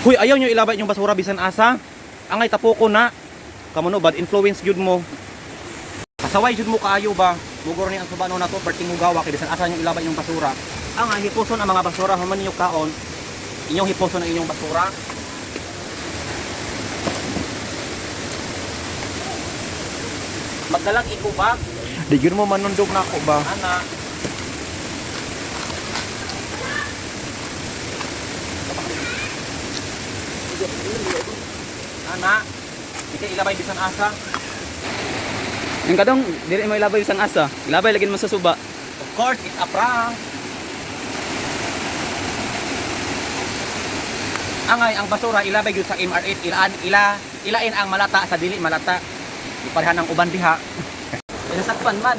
Huy, ayaw nyo ilabay yung basura bisan asa. Angay tapoko na. Kamo no, bad influence jud mo. Pasaway jud mo kaayo ba? Mugor ni ang subano na to, perting hugawa kay bisan asa nyo ilabay yung basura. Angay hipuson ang mga basura human ninyo kaon. Inyong hipuson ang inyong basura. Magdalag ikubag, Di gyud mo manundog na ako ba? ana. Ana, ika ilabay bisan asa. Yung kadong dili mo ilabay isang asa. Ilabay lagi mo sa suba. Of course, it's a prank. Angay ang basura ilabay gyud sa MRS, ilaan ila ilain ang malata sa dili malata. Iparehan ang uban diha. Nasakpan man.